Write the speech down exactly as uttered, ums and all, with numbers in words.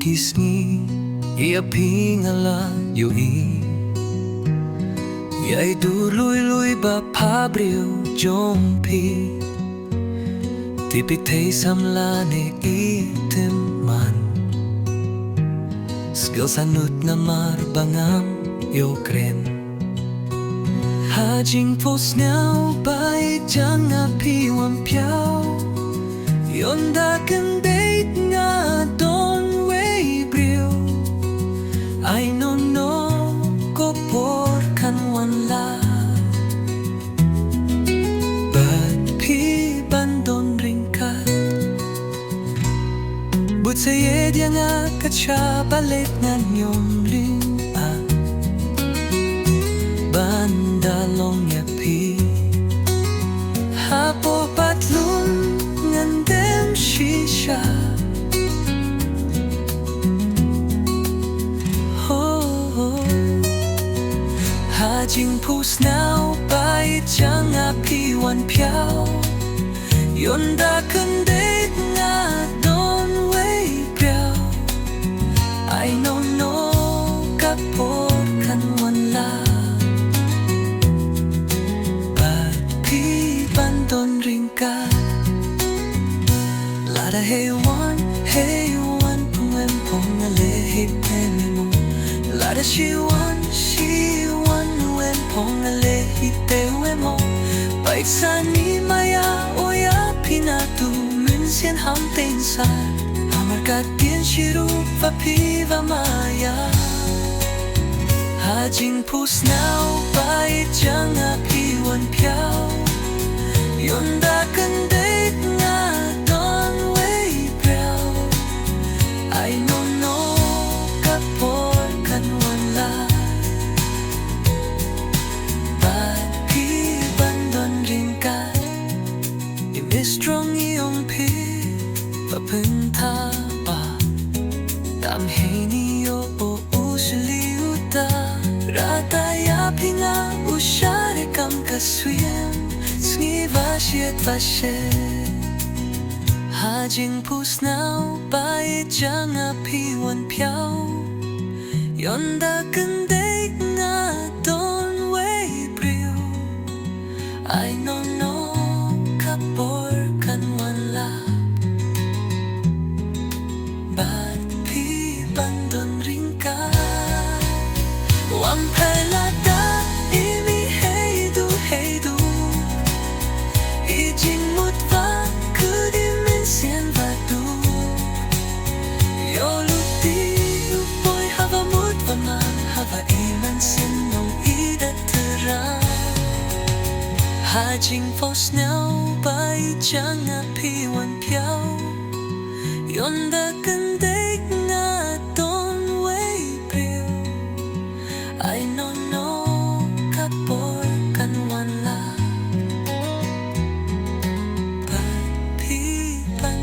ki sngi ïa phi nga la ïohi. Ïa i dur lui lui ba pha briew jong phi. Te phi thei samla ne i tim man. Sgel sanud namar ba ngam ïoh kren. Ha jingphohsngew ba ïeit jong nga phi wan phiaw. Ïoh da kyndit nga don wei briew. Ai no no ko por kan wan la. Bad phi ban don ryngkat. Bad sa ïeit ïa nga ka sha ba leit ngan ym lyngngoh. Ban da long ïa phi. Hapoh pat lum ngan dem shisha. Ho, ho. Ha jingphohsngew ba ïeit jong nga phi wan phiaw. Ïoh da kyndit nga don wei briew. Ai no no ka por kan wan la. Bad phi ban don ryngkat. Lada hei wan, hei wan pung em pung ale hei te me mo. Lada shi wan, shi wan u em pung ale hei te we mo. Bad sa ni ma ïa o ïa phi na tu mynsiem ham ten sa. Hamar ka tien shi ruh va phi va ma ïa. Ha jingphohsngew ba ïeit jong nga phi wan phiaw. Ïoh da kyndit nga don wei briew. Ai no no ka por kan wan la. Bad phi ban don ryngkat. Im strong i ong phi ba pynthaba. Tam heini ïoh o u sli uta. Rata ïa phi nga u share kam ka swim. Sngi va shiet va shiet. Ha jingphohsngew ba ïeit jong nga phi wan phiaw. Ïoh da kyndit nga don wei briew. Ai no no ka por kan wan la. Bad phi ban don ryngkat. Wan phi lada i mi hei du hei du. I jingmut va kut i mynsiem va du. Ïoh lut i u poi haba mut va man haba i mynsiem nong i da tyrang. Ha jingphohsngew ba ïeit jong nga phi wan phiaw. Ïoh da kyndit nga don wei briew. Ai no no ka por kan wan la. Bad phi ban